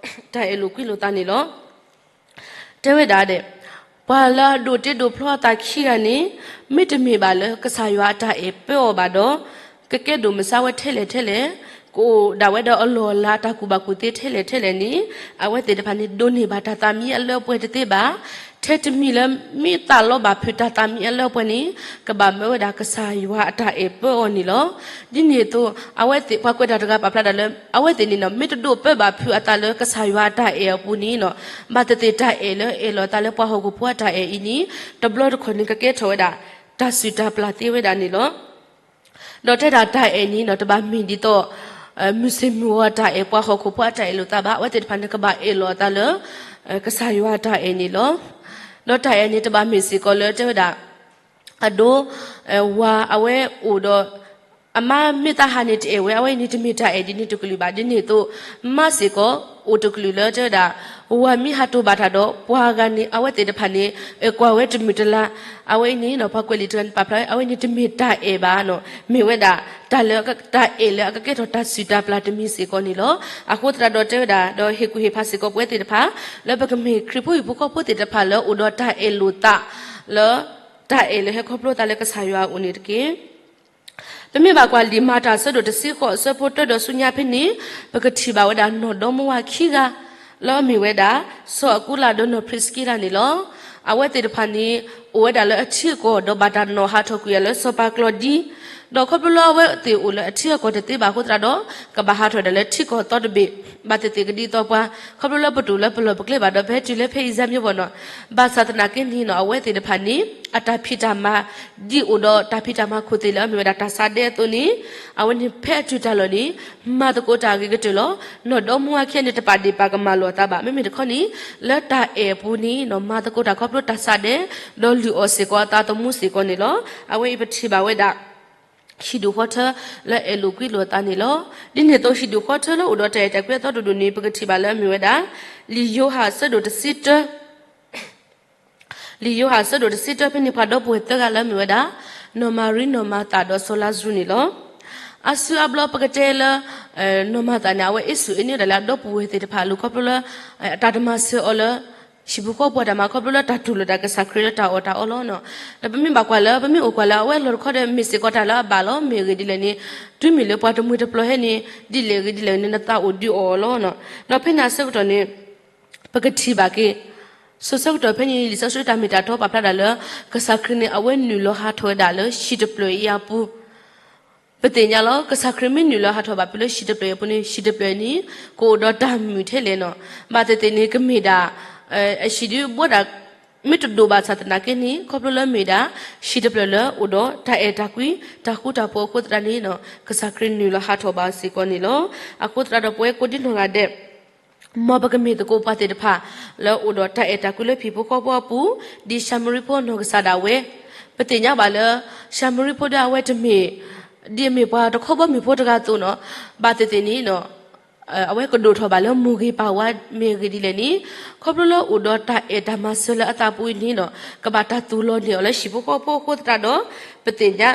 တၢ်အဲၣ်လိာ်ကွံလိာ်သးန့ၣ်လီၤ. တဲဝဲဒၣ်ဒီး ပှၤလၢအဒိးတ့ဒိးဖျီအသးခံဂၤန့ၣ် မ့တမ့ၢ်ဘၣ်လၢကစၢ်ယွၤအတၢ်အဲၣ်ပၢအီၤဘၣ်ဒီး ကကဲဒိၣ်မုၢ်ဆါဝဲထဲလဲၣ်ထဲလဲၣ်, ကအိၣ်ဒၣ်ဝဲဒီးအလီၢ်အလၤအတၢ်ကူၣ်ဘၣ်ကူၣ်သ့ထဲလဲၣ်ထဲလဲၣ်န့ၣ် အဝဲသ့ၣ်တဖၣ်န့ၣ် ဒိးန့ၢ်ဘၣ်တၢ်သးမံအလၢအပှဲၤတသ့ဘၣ်. ထဲတမံၤလၢမ့ၢ်သးလီဘၣ်ဖုးတၢ်သးမံအလၢအပှဲၤန့ၣ် ကဘၣ်မၢဝဲဒၣ်ကစၢ်ယွၤအတၢ်အဲၣ်ပၢအီၤန့ၣ်လီၤ. ဒ်န့ၣ်အသိး အဝဲသ့ၣ်ပှၤကွဲးတၢ်တဂၤပာ်ဖျါဒၣ်လၢ အဝဲသ့ၣ်န့ၣ် မ့ၢ်တဒိးပၢဘၣ်ဖုးအသးလၢကစၢ်ယွၤအတၢ်အဲၣ်အပူၤန့ၣ် ဘၣ်သ့ၣ်သ့ၣ်တၢ်အဲၣ်လၢအဲၣ်လီၤအသးလၢပှၤဟီၣ်ခိၣ်ဖိအတၢ်အဲၣ်အံၤန့ၣ် တဘျီတခီၣ်န့ၣ် ကကဲထီၣ်ဝဲဒၣ် တၢ်စုၣ်တၢ်ပျၢ်သ့ဝဲဒၣ်န့ၣ်လီၤ. ဒီးတဲဒၣ်တၢ်အဲၣ်န့ၣ် တဘၣ်မ့ၢ်ဒ်သိး မုၢ်ဆ့ၣ်မုၢ်ဂီၤအတၢ်အဲၣ် ပှၤဟီၣ်ခိၣ်ဖိအတၢ်အဲၣ်လိာ်သးဘၣ်. အဝဲသ့ၣ်တဖၣ်န့ၣ် ကဘၣ်အဲၣ်လီၤအသးလၢ ကစၢ်ယွၤအတၢ်အဲၣ်န့ၣ်လီၤ. ဒီးတၢ်အဲၣ်န့ၣ် တဘၣ်မ့ၢ်စ့ၢ်ကီးလၢတဲဝဲဒၣ် အဒိ ဝၤအဝဲအိၣ်ဒီး အမါမ့ၢ်သးဟးန့ၣ်တအဲၣ်ဝဲ အဝဲအံၤန့ၣ်တမ့ၢ်တၢ်အဲၣ်ဒ်န့ၣ်တကလုာ်ဘၣ်. ဒ်န့ၣ်အသိး မါစ့ၢ်ကီးအိၣ်တကလုာ်လၢတဲဝဲဒၣ် ဝၤမ့ၢ်ဟးတိၢ်ဘၣ်တၢ်ဒီး ပှၤဂၤန့ၣ် အဝဲသ့ၣ်တဖၣ်န့ၣ် အဲၣ်ကွၢ်ဝဲတမုာ်တလၤ. အဝဲအံၤန့ၣ် ပှၤကွဲးလံာ်တဂၤန့ၣ် ပာ်ဖျါ အဝဲန့ၣ်တမ့ၢ်တၢ်အဲၣ်ဘၣ်. မ့ၢ်ဝဲဒၣ် တၢ်လၢတၢ်အဲၣ်လၢအကကဲထီၣ်တၢ်စုၣ်တၢ်ပျၢ်တမံၤစ့ၢ်ကီးန့ၣ်လီၤ. အဃိသတးဒီးတဲဝဲဒၣ် ဒီးဟ့ၣ်ကူၣ်ဟ့ၣ်ဖးစ့ၢ်ကီးပဝဲသ့ၣ်တဖၣ် လၢပကမ့ၢ်ခရံာ်ဖိဟံၣ်ဖိဃီဖိသ့ၣ်တဖၣ်လၢအိၣ်ဒီးတၢ်အဲၣ်လိာ်သး လၢ တၢ်အဲၣ်လၢဟဲခီဖျိသးလၢကစၢ်ယွၤအအိၣ်န့ၣ်တက့ၢ်. ပမ့ၢ်ဘၣ်ကွၢ်လံာ်မၤတၢ်အဆၢဒိၣ်တဆံဃိးအဆၢဖိတၢဒီးဆူညါဖဲန့ၣ် ပကထံၣ်ဘၣ်ဝဲဒၣ်နီၢ်ဒီမါဝၤခံဂၤ လၢအမ့ၢ်ဝဲဒၣ် စီၤအကူလးဒီးနီၢ်ဖရံးစကံလးန့ၣ်လီၤ. အဝဲသ့ၣ်တဖၣ်န့ၣ် အိၣ်ဝဲဒၣ်လၢအထံအကီၢ် ဒီးဘၣ်တၢ်နီၣ်ဟးထီၣ်ကွံာ်အီၤလၢစီၤပၤကျီဒံ, ဒီးခီဖျိလၢအဝဲသ့ၣ်အိၣ်လၢအထံအကီၢ်တသ့ဘၣ်အဃိသတးဒီး ကဘၣ်ဟးထီၣ်ဝဲဒၣ်လၢထံကီၢ်သီတဘ့ၣ်, ဘၣ်သ့ၣ်သ့ၣ်ကဒ်သိးပှၤ ခီဖျိလၢပတူၢ်လၢပလီၢ်ပကျဲဘၣ်ဒီး ပဟဲတုၤလၢဖဲအံၤစါမ့ၢ်ဘၣ်နီၤ, ဘၣ်ဆၣ်သနာ်က့န့ၣ်နီၤ အဝဲသ့ၣ်တဖၣ်န့ၣ် အတၢ်ဖံးတၢ်မၤ ဒ်အိၣ်ဒီးတၢ်ဖံးတၢ်မၤခိၣ်သ့ၣ်လၢအမ့ၢ်ဝဲဒၣ်တၢ်ဆါဒဲအသိးန့ၣ်, အဝဲန့ၣ်ဖဲအတုၤတၢ်လီၢ်န့ၣ် မၤသကိးတၢ်အဂ့ၤကတၢၢ်လီၤ. နီၢ်ဒီမါဝၤခံဂၤန့ၣ် တပာ်ဒ့ၣ်ပာ်ကမၣ်လိာ်အသးဘၣ်. မ့မ့ၢ်တခီန့ၣ် လၢတၢ်အဲၣ်အပူၤန့ၣ်နီၤ မၤသကိးတၢ်ခီဖျိတၢ်ဆါဒဲ ဒီးလုၢ်အီၣ်စ့ၢ်ကီးအသးသမူစ့ၢ်ကီးန့ၣ်လီၤ. အဝဲအံၤပထံၣ်ဘၣ်ဝဲဒၣ် ဟံၣ်ဒူၣ်ဃီထၢလၢအဲၣ်လိာ်ကွံလိာ်သးန့ၣ်လီၤ. ဒ်န့ၣ်အသိး ဟံၣ်ဒူၣ်ဃီထၢလၢအိၣ်ဒီးတၢ်အဲၣ်တၢ်ကွံအသီတဒူၣ်န့ၣ် ပကထံၣ်ဘၣ်လၢအမ့ၢ်ဝဲဒၣ် လံာ်ယိၤဟၣ်အဆၢဒိၣ်တဆံတၢ လံာ်ယိၤဟၣ်အဆၢဒိၣ်တဆံတၢဖဲန့ၣ် ပှၤဒီပုၢ်ဝဲၢ်သၢဂၤလၢအမ့ၢ်ဝဲဒၣ် နီၢ်မၤရံ နီၢ်မၤသး ဒီးစီၤလါစရူးန့ၣ်လီၤ. အါစုအါဘျီပကတဲလၢ နီၢ်မၤသးန့ၣ် အဝဲအ့ၣ်စူၣ်အ့န့ၢ်ဒၣ်လၢအဒီပုၢ်ဝဲၢ်သ့ၣ်တဖၣ်အလိၤခီဖျိလၢ တၢ်တမၤစၢၤအီၤလၢ ဟံၣ်ဖိဃီဖိအတၢ်မၤခီဖျိလၢတၢ်တူၢ်လိာ်တၢ်ကစၢ်ခရံာ်လၢတၢ်အီၣ်တၢ်အီလီၤ. ဒီးပမ့ၢ်ဘၣ်ကွၢ်လၢ ပမ့ၢ်အိၣ်ကွၢ်လၢအဝဲအလီၢ်တခီဒီး မ့ၢ်စ့ၢ်ကီးတၢ်လၢအဘၣ်လီၤ. မ့ၢ်အဂ့ၢ်ဒ်လဲၣ်န့ၣ် တုၤမ့ၢ်လၢပှၤတမှံၤတပျီၤဟဲန့ၣ် ဒ်လဲၣ်ဂ့ၤဒ်လဲၣ်န့ၣ် နသးအိၣ်ဒုးအီၣ်အီၤလီၤ. ဒီးဖဲန့ၣ်အဆၢကတီၢ်န့ၣ် ပကထံၣ်ဘၣ်က့ၤ စိၤဆၢကတီၢ်ဖဲန့ၣ် လံာ်စီဆှံတၢ်မ့ၢ်တၢ်တီပာ်ဖျါဒၣ်လၢ ကစၢ်ခရံာ်န့ၣ် အဝဲနုာ်လီၤဟးထီၣ်ဝဲဒၣ်လၢဟံၣ်တဖျၢၣ်အံၤအပူၤ ပသ့ၣ်ညါလီၤ. ကစၢ်ခရံာ်မ့ၢ်နုာ်လီၤဟးထီၣ်ဘၣ်ဖဲလၢဟံၣ်တဖျၢၣ်အံၤအပူၤန့ၣ် ဟံၣ်တဖျၢၣ်န့ၣ် ကအိၣ်ဒီးတၢ်မုာ်ထဲလဲၣ်နီၤ. ဘၣ်သ့ၣ်သ့ၣ်န့ၣ် ကမ့ၢ်ဒၣ် အဟံၣ်ဒုးဘှီဒၣ် မ့ၢ်တဒိၣ်ဘၣ်ဆၣ်သနာ်က့န့ၣ် ခီဖျိလၢမ့ၢ်ဒၣ် ဟံၣ်တဖျၢၣ်လၢအိၣ်ဒီးတၢ်အဲၣ်တၢ်ကွံ တၢ်ဃူတၢ်ဖိးအဃိသတးန့ၣ် ကစၢ်ခရံာ်နုာ်လီၤဟးထီၣ်ဘၣ်စ့ၢ်ကီးန့ၣ်လီၤ. အဃိသတးဒီးပဝဲကိးဒံနီၢ်ဂၤဒဲး မ်ပကမ့ၢ်သကိးပှၤသ့ၣ်တဖၣ် လၢအိၣ်ဒီးတၢ်အဲၣ်တၢ်ကွံလၢဟံၣ်ဖိဃီဖိအပူၤ ဒ်ၡၤမရံဖိနီၢ်ကစၢ်ဒၣ်ဝဲ, ပသ့ၣ်ညါဘၣ်လၢ ၡၤမရံဖိဒီးအဝဲတမ့ၢ် ဒ်အမ့ၢ်ပှၤတခီဘီမုၢ်ဖိတဂၤအသိးနီၤ, ဘၣ်သ့ၣ်သ့ၣ်န့ၣ် အဝဲကဒိၣ်ထီၣ်ဘၣ်လၢမိၢ်ဂ့ၤပၢ်ဝါ မ့ၢ်အဂ့ၢ်ဒ်လဲၣ်န့ၣ်, ခီဖျိလၢအိၣ်ဒီးတၢ်အဲၣ်တၢ်မၤစၢၤလၢအသးပူၤအံၤန့ၣ်နီၤ, ကဘၣ်တၢ်သူၣ်လီၤန့ၢ်အီၤလၢဟံၣ်ဖိဃီဖိအဃိသတးဒီး ပသ့ၣ်ညါ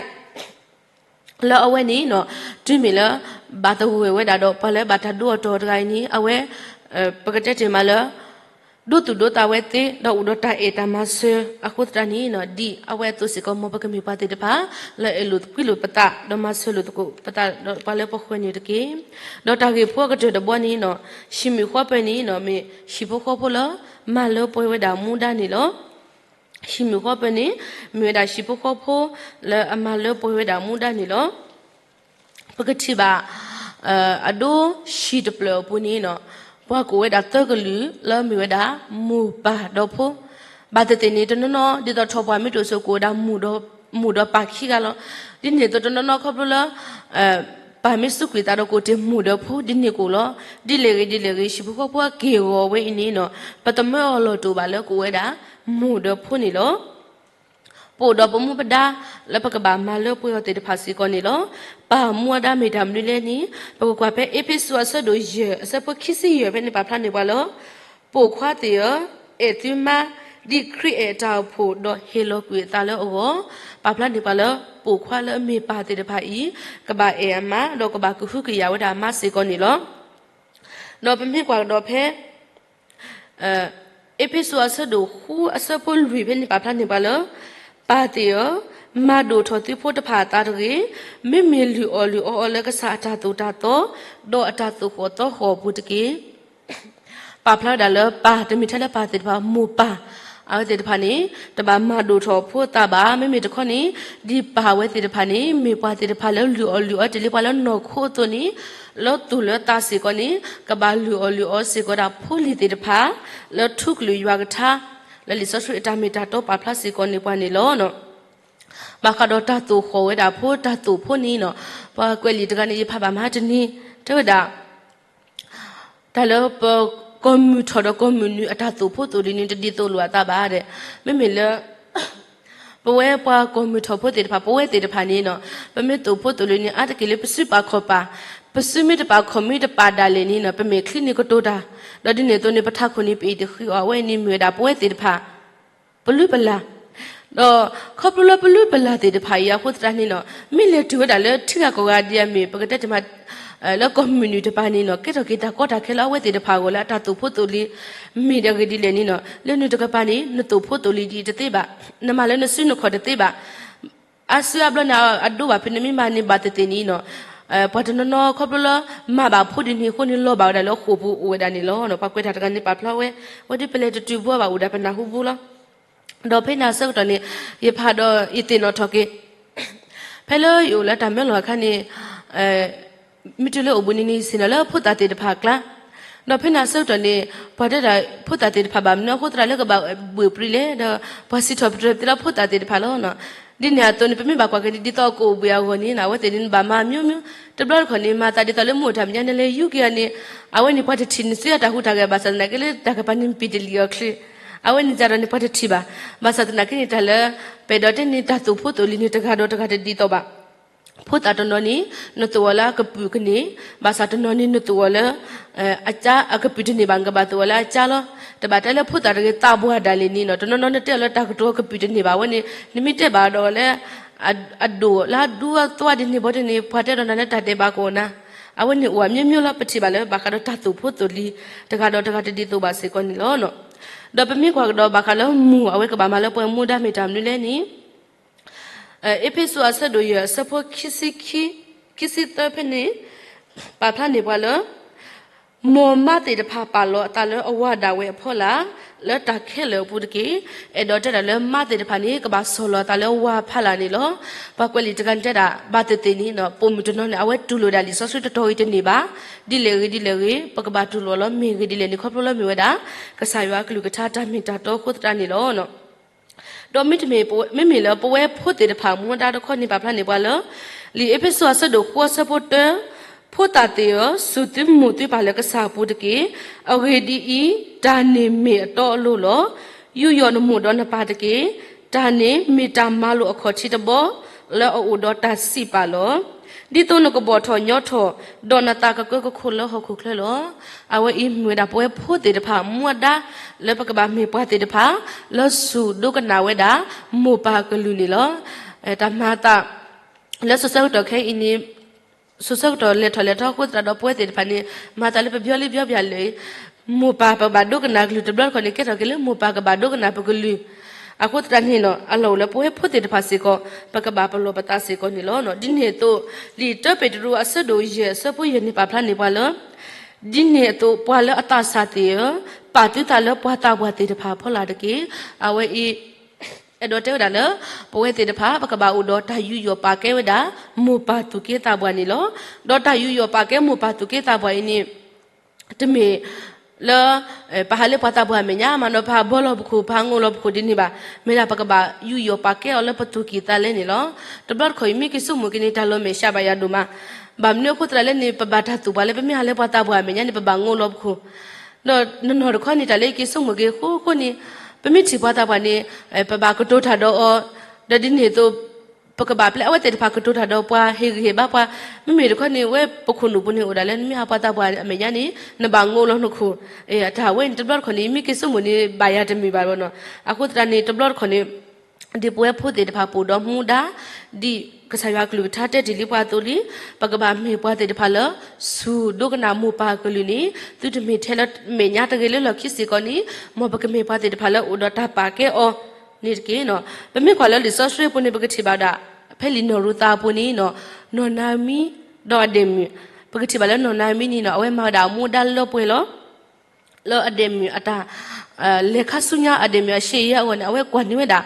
လၢအဝဲန့ၣ်နီၤ, တုၤမ့ၢ်လၢ ဘၣ်သဂၢၢ်ဝဲဒၣ်ဒီး ပှၤလၢဘၣ်တၢ်ဒိအီၤတီၤတဂၤအံၤန့ၣ် အဝဲ ပကတဲတ့ၢ်မးလၢ ဒိသူၣ်ဒိသးဝဲသ့ ဒီးအိၣ်ဒီးတၢ်အဲၣ်တၢ်မၤစၢၤအဃိသတးန့ၣ်နီၤ, ဒ်အဝဲအသိးစ့ၢ်ကီး မ်ပကမ့ၢ်ပှၤသ့ၣ်တဖၣ် လၢအဲၣ်လိာ်ကွံလိာ်ပသး ဒီးမၤစၢၤလိာ်သကိးပသးဒီးပှၤလၢပဃၢၤန့ၣ်တက့ၢ်. ဒီးတၢ်ဂ့ၢ်ဖိအကတၢၢ်တဘီန့ၣ်နီၤ, ဟံၣ်မုၢ်ဃီပၢၢ်န့ၣ်နီၤ မ့ၢ်ဟံၣ်ဖိဃီဖိလၢ မၤလၢပှဲၤဝဲဒၣ်မူဒါန့ၣ်လီၤ. ဟံၣ်မုၢ်ဃီပၢၢ်န့ၣ် မ့ၢ်ဝဲဒၣ်ဟံၣ်ဖိဃီဖိ လၢအမၤလၢပှဲၤဝဲဒၣ်မူဒါန့ၣ်လီၤ. ပကထံၣ်ဘၣ် အဒိဟံၣ်တဖျၢၣ်အပူၤန့ၣ်နီၤ, ပှၤကိးဝဲဒၣ်သၢကလုာ် လၢမ့ၢ်ဝဲဒၣ် မိၢ်ပၢ်ဒီးဖိ, ဘၣ်သ့ၣ်သ့ၣ်န့ၣ် တနီၤနီၤ ဒ်သိးထီၣ်ပှၢ်မ့ၢ်တအိၣ်ဆိး ကအိၣ်ဝဲဒၣ် မိၢ်ဒီးပၢ်ခံဂၤလီၤ. ဒ်န့ၣ်အသိးတနီၤနီၤခီဖျိလၢ ပၢ်မ့ၢ်စူးကွံာ်သးဒီးကအိၣ်တ့ၢ်မိၢ်ဒီးဖိ ဒ်န့ၣ်ကအိၣ်လီၤ. ဒ်လဲၣ်ဂ့ၤဒ်လဲၣ်ဂ့ၤ ဟံၣ်ဖိဃီဖိအက့ၢ်အဂီၤဝဲအံၤန့ၣ်နီၤ, ပတမၢအီၤလီၤတိာ်ဘၣ်လၢကအိၣ်ဝဲဒၣ် မိၢ်ဒီးဖိန့ၣ်လီၤ. ပအိၣ်ဒီးပမူပဒါ လၢပကဘၣ်မၤလၢပှဲၤအီၤသ့ၣ်တဖၣ်စ့ၢ်ကီးန့ၣ်လီၤ. ပၢ်မူအဒါမ့ၢ်တၢ်မနုၤလဲၣ်န့ၣ် ပကကွၢ်ဖဲအ့းဖ့းစူးအဆၢဒိၣ်ယဲၢ် အဆၢဖိခံဆံယဲၢ်ဖဲန့ၣ် ပာ်ဖျါန့ၢ်ပှၤလၢ ပိာ်ခွါသ့ၣ်ဧၢ, အဲၣ်သုမါ ဒ်ခရံာ်အဲၣ်အတၢ်အိၣ်ဖှိၣ် ဒီးဟ့ၣ်လီၤကွံာ်အသးလၢအဂီၢ်, ပာ်ဖျါန့ၢ်ပှၤလၢ ပိာ်ခွါလၢအမ့ၢ်ပၢ်သ့ၣ်တဖၣ်အံၤ ကဘၣ်အဲၣ်အမါ ဒီးကဘၣ်ကဟုကယာ်ဝဲဒၣ်အမါစ့ၢ်ကီးန့ၣ်လီၤ. ဒီးပမ့ၢ်ကွၢ်ကဒီးဖဲ အ့းဖ့းစူးအဆၢဒိၣ်ဃုအဆၢဖိလွံၢ်ဖဲန့ၣ် ပာ်ဖျါန့ၢ်ပှၤလၢ ပၢ်သ့ၣ်ဧၢ, မၤဒိၣ်ထီၣ်သုဖိတဖၣ်အသးတဂ့ၤ, မ့မ့ၢ်လုၢ်အီၣ်လုၢ်အီအီၤလၢကစၢ်အတၢ်သိၣ်တၢ်သီ ဒီးအတၢ်သိၣ်ဃီၣ်သီဃီၣ်အပူၤတက့ၢ်. ပာ်ဖျါဝဲဒၣ်လၢပၢ် တမ့ၢ်ထဲလၢပၢ်သ့ၣ်တဖၣ် မိၢ်ပၢ် အဝဲသ့ၣ်တဖၣ်န့ၣ် တဘၣ်မၤဒိၣ်ထီၣ်ဖိသးဘၣ်. မ့မ့ၢ်တခီန့ၣ် ဒ်ပၢ်ဝဲသ့ၣ်တဖၣ်န့ၣ် မ့ၢ်ပှၤသ့ၣ်တဖၣ်လၢလုၢ်အီၣ်လုၢ်အီ တ့ၢ်လံပှၤလၢနီၢ်ခိအသိးန့ၣ် လၢသူၣ်လၢသးစ့ၢ်ကီးန့ၣ် ကဘၣ်လုၢ်အီၣ်လုၢ်အီစ့ၢ်ကီးဒၣ်ဖိလံၤသ့ၣ်တဖၣ် လၢထူကလုာ်ယွၤကထါ လၢလံာ်စီဆှံအတၢ်မ့ၢ်တၢ်တီပာ်ဖျါစ့ၢ်ကီးန့ၢ်ပှၤန့ၣ်လီၤ. ဘၣ်ဃးဒီးတၢ်သိၣ်ဃီၣ်ဝဲဒၣ်ဖိ တၢ်သိၣ်ဖိန့ၣ်နီၤ ပှၤကွဲးလံာ်တဂၤန့ၣ် ယဖးဘၣ်မဟါတနံၤ တဲဝဲဒၣ် တၢ်လၢပကီၢ်မုၢ်ထီၣ်ဒီးကီၢ်မုၢ်နုာ်အတၢ်သိၣ်ဖိသိၣ်လံၤန့ၣ် တဒ်သိးလိာ်အသးဘၣ်ဒီး မ့မ့ၢ်လၢ ပဝဲပှၤကီၢ်မုၢ်ထီၣ်ဖိသ့ၣ်တဖၣ် ပဝဲသ့ၣ်တဖၣ်န့ၣ်နီၤ ပမ့ၢ်သိၣ်ဖိသိၣ်လံၤန့ၣ် အါတက့ၢ်လၢပစုပာ်ခီၣ်ပာ်, ပစုမ့ၢ်တပာ်ခီၣ်မ့ၢ်တပာ်ဒၣ်လဲာ်န့ၣ်နီၤ ပမဲာ်ချံန့ၣ်ကတိၤတၢ်, ဒီးဒ်န့ၣ်အသိးန့ၣ် ပထးခိၣ်န့ၣ် ပအ့ၣ်တဃံးအီၤ အဝဲန့ၣ်မ့ၢ်ဝဲဒၣ်ပဝဲသ့ၣ်တဖၣ် ပလုၢ်ပလၢ် ဒီးခီဖျိလၢပလုၢ်ပလၢ်သ့ၣ်တဖၣ်အံၤအဃိသတးန့ၣ်နီၤ မ့ၢ်လဲၤတုၤဝဲဒၣ်လၢထံဂၤကီၢ်ဂၤဒ်အမ့ၢ် ပကတဲတမး လၢကီၢ်မုၢ်နုာ်တပၤန့ၣ်နီၤ ကဲထီၣ်က့ၤတၢ်ကီတၢ်ခဲလၢအဝဲသ့ၣ်တဖၣ်အဂီၢ်လၢအတၢ်သိၣ်ဖိသိၣ်လံၤ မ့ၢ်ဒၣ်ဂ့ၢ်ဒ်လဲၣ်န့ၣ်နီၤ လၢနုာ်တကပၤန့ၣ် နသိၣ်ဖိသိၣ်လံၤဒ်အံၤတသ့ဘၣ်, နမၤလၢနစုနခီၣ်တသ့ဘၣ်, အါစုအါဘျီန့ၣ် အဒိဘၣ်ဖဲနမ့ၢ်မၤန့ၢ်ဘၣ်သ့ၣ်သ့ၣ်န့ၣ်နီၤ ပှၤတနီၤနီၤခီဖျိလၢ မၤဘၣ်ဖိဒ်န့ၣ်အဃိန့ၣ် လီၤဘၣ်ဝဲဒၣ်လၢဃိာ်ပူၤအိၣ်ဝဲဒၣ်န့ၣ်လီၤ. ပှၤကွဲးတၢ်တဂၤန့ၣ် ပာ်ဖျါဝဲ ဝဲဒ်ပလဲၤတတုၤဘၣ်ဘၣ်အိၣ်ဒၣ်ပနၢ်ဟူဘၣ်လီၤ. ဒီးဖဲန့ၣ်အဆၢကတီၢ်န့ၣ် ယဖးဒီးယသ့ၣ်နီၣ်ထီၣ်က့ၤ ဖဲလၢယအိၣ်လၢတၢ်မၢလီၤအခါန့ၣ် မ့ၢ်တုၤလၢအိၣ်ဘှံးနံၤန့ၣ် ယဆ့ၣ်နီၤလၢဖိသၣ်သ့ၣ်တဖၣ်အကျါ, ဒီးဖဲန့ၣ်အဆၢကတီၢ်န့ၣ် ပှၤတဲဒၣ်ဖိသၣ်သ့ၣ်တဖၣ်ဘၣ်မနုၤအဃိသတးလၢကဘၣ်ဘှံးပြံလဲၣ်, ဒီးပှၤစံးထီၣ်ပတြၢၤသ့လၢဖိသၣ်သ့ၣ်တဖၣ်လီၤ. ဒ်န့ၣ်အသိးန့ၣ် ပမ့ၢ်ဘၣ်ကွၢ်က့ၤဒ်သိးအကအိၣ်ဘှံးအဂီၢ်န့ၣ် အဝဲသ့ၣ်န့ၣ်ဘၣ်မၤမျိုးမျိုး, တဘျီတခီၣ်န့ၣ် မၤသးဒ်သိးလၢမ့ၢ်အိၣ်တၢ်မဲာ်ညါန့ၣ် လဲၤယူၤက့ၤအီၤန့ၣ် အဝဲန့ၣ်ပှၤတထံၣ်န့ၣ် စံးအတၢ်ဟူးတၢ်ဂဲၤ ဘၣ်ဆၣ်သနာ်က့လၢတၢ်ကပၤန့ၣ် ပံာ်တလံာ်အီၤချ့, အဝဲန့ၣ်ကဒီးန့ၣ် ပှၤတထံၣ်ဘၣ်. ဘၣ်ဆၣ်သနာ်က့န့ၣ် တၢ်လၢ ပအဲၣ်ဒိးတဲန့ၣ် တၢ်သိၣ်ဖိသိၣ်လံၤန့ၣ် တဂၤဒီးတဂၤတဒ်သိးဘၣ်. ဖိသၣ်တနီၤန့ၣ် နသိၣ်အီၤလၢအကပုာ်ကန့ၢ်, ဘၣ်ဆၣ်တနီၤန့ၣ် နသိၣ်အီၤလၢ အကပုာ်တန့ၢ်ဘၣ်, နကဘၣ်သိၣ်အီၤလၢအကါလီၤ. တဘၣ်တဲလၢဖိသၣ်တဂ့ၤ သးပှၢ်ဒၣ်လဲာ်န့ၣ်နီၤ, တနီၤနီၤနတဲအီၤလၢတၢ်ကတိၤအကပုာ်တန့ၢ်ဘၣ်, အဝဲန့ၣ် နမ့ၢ်တဲဘၣ်ဒီးလၢ အဒိၣ်လၢအဒူအသွါဒ်န့ၣ်ဘီဒ်န့ၣ် ပှၤတဲဒီးနၤလၢတၢ်ဒဲးဘးကအိၣ်နၤ, အဝဲန့ၣ်အိၣ်အမျိုးမျိုးလီၤ. ပထံၣ်ဘၣ်လၢဘၣ်ဃးဒီးတၢ်သိၣ်ဖိသိၣ်လံၤ တဂၤဒီးတဂၤတဒ်သိးဘၣ်စ့ၢ်ကီးန့ၣ်လီၤ. ဒီးပမ့ၢ်ကွၢ်ကဒီးဘၣ်ဃးလၢမိၢ်အဝဲကဘၣ်မၤလၢပှဲၤမူဒါမ့ၢ်တၢ်မနုၤလဲၣ်န့ၣ် အ့းဖ့းစူးအဆၢဒိၣ်ယဲၢ်အဆၢဖိခံဆံခံ ခံဆံသၢဖဲန့ၣ် ပာ်ဖျါန့ၢ်ပှၤလၢ မ်မါသ့ၣ်တဖၣ်ပာ်လီၤအသးလၢအဝၤဒၣ်ဝဲအဖီလာ် လၢတၢ်ခဲလၢာ်အပူၤတက့ၢ်. အဲၣ်ဒိးတဲဒၣ်လၢမါသ့ၣ်တဖၣ်န့ၣ် ကဘၣ်ဆီၣ်လီၤအသးလၢဝၤဖီလာ်န့ၣ်လီၤ. ပှၤကွဲးလံာ်တဂၤန့ၣ်တဲဒၣ် ဘၣ်သ့ၣ်သ့ၣ်န့ၣ် ပိာ်မုၣ်တနီၤန့ၣ် အဝဲတူၢ်လိာ်ဒၣ်လံာ်စီဆှံတတီၤအံၤတန့ၢ်ဘၣ်. ဒ်လဲၣ်ဂ့ၤဒ်လဲၣ်ဂ့ၤ ပကဘၣ်တူၢ်လိာ်လီၤ မ့ၢ်ဂ့ၤဒ်လဲၣ်န့ၣ် ခီဖျိလၢမ့ၢ်ဝဲဒၣ် ကစၢ်ယွၤအကလုၢ်ကထါတၢ်မ့ၢ်တၢ်တီအဃိသတးန့ၣ်လီၤ. ဒီးမ့တမ့ၢ် မ့မ့ၢ်လၢပဝဲဖိသ့ၣ်တဖၣ်မူဒါတခီန့ၣ် ပာ်ဖျါန့ၢ်ပှၤလၢ လံာ်အ့းဖ့းစူးအဆၢဒိၣ်ဃိးအဆၢဖိတၢ, ဖိသၣ်သ့ၣ်ဧၢ, စူၢ်သုမိၢ်သုပၢ်လၢကစၢ်အပူၤတက့ၢ်. အဂ့ၢ်ဒ်အံၤ, တၢ်န့ၣ်မ့ၢ်အတီအလိၤလီၤ. ယူးယီၣ်နမိၢ်ဒီးနပၢ်တက့ၢ်. တၢ်န့ၣ်မ့ၢ်တၢ်မၤလိာ်အခီၣ်ထံးတဘီ လၢအအိၣ်ဒီးတၢ်စံးပာ်လီၤ. ဒ်သိးနကဘီၣ်ထီၣ်ညီထီၣ်, ဒီးနသးကကၢကခိၣ်လၢဟီၣ်ခိၣ်ချၢလီၤ. အဝဲအံၤမ့ၢ်ဝဲဒၣ်ပဝဲဖိသ့ၣ်တဖၣ်မူဒါ လၢပကဘၣ်မ့ၢ်ပှၤသ့ၣ်တဖၣ် လၢစူၢ်ဒိကနၣ်ဝဲဒၣ် မိၢ်ပၢ်ကလုၢ်န့ၣ်လီၤ. တၢ်မၤသး လၢစိၤဆၢကတီၢ်ခဲအံၤန့ၣ် စိၤဆၢကတီၢ်လဲၤထီၣ်လဲၤထီအဃိသတးဒီး ပဝဲသ့ၣ်တဖၣ်န့ၣ် မၤသးလၢပဘျီလံဘျီဘၣ်လၢ မိၢ်ပၢ်ပဘၣ်ဒိကနၣ်ကလုၢ်တဘျီတခီၣ်န့ၣ် ကဲထီၣ်က့ၤလၢမိၢ်ပၢ်ကဘၣ်ဒိကနၣ်ပကလုၢ်. အဃိသတးန့ၣ်နီၤ အလီၢ်အိၣ်လၢပဝဲဖိသ့ၣ်တဖၣ်စ့ၢ်ကီး ပကဘၣ်ပလီၢ်ပသးစ့ၢ်ကီးန့ၣ်လီၤ. ဒ်န့ၣ်အသိး လံာ်တၢပ့းတရူးအဆၢဒိၣ်ယဲၢ်အဆၢဖိယဲၢ်န့ၣ် ပာ်ဖျါန့ၢ်ပှၤလၢ ဒ်န့ၣ်အသိး ပှၤလၢအသးစၢ်သ့ၣ်ဧၢ, ပာ်သုသးလၢပှၤသးပှၢ်သ့ၣ်တဖၣ်အဖီလာ်တက့ၢ်. အဝဲအံၤ အဲၣ်ဒိးတဲဝဲဒၣ်လၢ ပဝဲသ့ၣ်တဖၣ် ပကဘၣ်အိၣ်ဒီးတၢ်ယူးယီၣ်ပာ်ကဲဝဲဒၣ် မိၢ်ပၢ်သူၣ်က့သးပှၢ်န့ၣ်လီၤ. ဒီးတၢ်ယူးယီၣ်ပာ်ကဲမိၢ်ပၢ်သူၣ်က့သးပှၢ်အံၤန့ၣ် တမ့ၢ်လၢ ပဟးလၢပှၤသးပှၢ်အမဲာ်ညါမးနီၤ ပဟးဘှီလီၤပခိၣ် ပဟးငိၢ်လီၤပခိၣ်ဒ်န့ၣ်ဘၣ်. မ့ၢ်ဒၣ်ပကဘၣ်ယူးယီၣ်ပာ်ကဲအီၤလၢပသူၣ်ကံၢ်သးလဲန့ၣ်လီၤ. တဘျီတခီၣ်အံၤ မ့ၢ်က့ၤဆိကမိၣ်က့ၤန့ၣ် တၢ်လီၤမဲာ်ဆှးဘၣ်ယၤဒိၣ်မး. ဘၣ်မနုၤအဃိသတးလဲၣ်န့ၣ် ပဘၣ်တၢ်သူၣ်ပှၤလၢ ပမ့ၢ်ဟးလၢပှၤသးပှၢ်အမဲာ်ညါန့ၣ် ပဘၣ်ငိၢ်လီၤပခိၣ် ဒီးနီၢ်နီၢ်တခီန့ၣ် တၢ်လၢယက့ၤဆိကမိၣ်က့ၤအဃိန့ၣ် ပမ့ၢ်ထံၣ်ပှၤသးပှၢ်န့ၣ် ပဘၣ်ကတိၤတၢ်ဒီးအီၤ ဒီးဒ်န့ၣ်အသိး ပကဘၣ်ပျဲအဝဲသ့ၣ်တဖၣ်ကတိၤတၢ်ဒီးပှၤ ဟ့ၣ်ဂံၢ်ဟ့ၣ်ဘါပှၤ, မ့မ့ၢ်တခီန့ၣ် ဝဲပခိၣ်နူာ်ပူၤန့ၣ်အိၣ်ဒၣ်လၢ နမ့ၢ်ဟးပှၤသးပှၢ်အမဲာ်ညါန့ၣ် နဘၣ်ငိးလီၤနခိၣ်, အတၢ်ဝဲန့ၣ် တဘျီတခီၣ်န့ၣ် မ့ၢ်က့ၤဆိကမိၣ်န့ၣ် ဘၣ်ယၤတမုာ်ဘၣ်ဘၣ်နီၤ. အဃိသတးန့ၣ် တဘျီတခီၣ်န့ၣ် ဒ်ပဝဲဖိသ့ၣ်တဖၣ်ပအိၣ်ဒီးမူဒါ, ဒ်ကစၢ်ယွၤကလုၢ်ကထါတဲတ့ၢ်လံပှၤအသိးလံ, ပကဘၣ်မ့ၢ်ပှၤသ့ၣ်တဖၣ်လၢ ဆူၣ်ဒိကနၣ်မိၢ်ပၢ်အကလုၢ်န့ၣ် သုတမ့ၢ်ထဲလၢမဲာ်ညါတဂ့ၤလၢလီၢ်ခံစ့ၢ်ကီးန့ၣ်, မ်ပကမ့ၢ်ပှၤသ့ၣ်တဖၣ်လၢအိၣ်ဒီးတၢ်ပာ်ကဲအီၤန့ၣ်တက့ၢ်. ပမ့ၢ်ကွၢ်လၢလံာ်စီဆှံအပူၤန့ၣ် ပကထံၣ်ဘၣ်ဝဲဒၣ် ဖဲလံာ်နီၢ်ရူၤသးအပူၤန့ၣ်နီၤ, နီၢ်နၤအမံ ဒီးအဒဲၣ်မုၣ်, ပကထံၣ်ဘၣ်လၢနီၢ်နၤအမံန့ၣ်နီၤ အဝဲမၤဝဲဒၣ်အမူအဒါလၢပှဲၤလီၤ လၢအဒဲၣ်မုၣ်အတၢ် လဲၤခါဆူညါ အဒဲၣ်မုၣ်အရှေ့အယဲၢ်အဂီၢ်န့ၣ် အဝဲကွၢ်န့ၢ်ဝဲဒၣ်,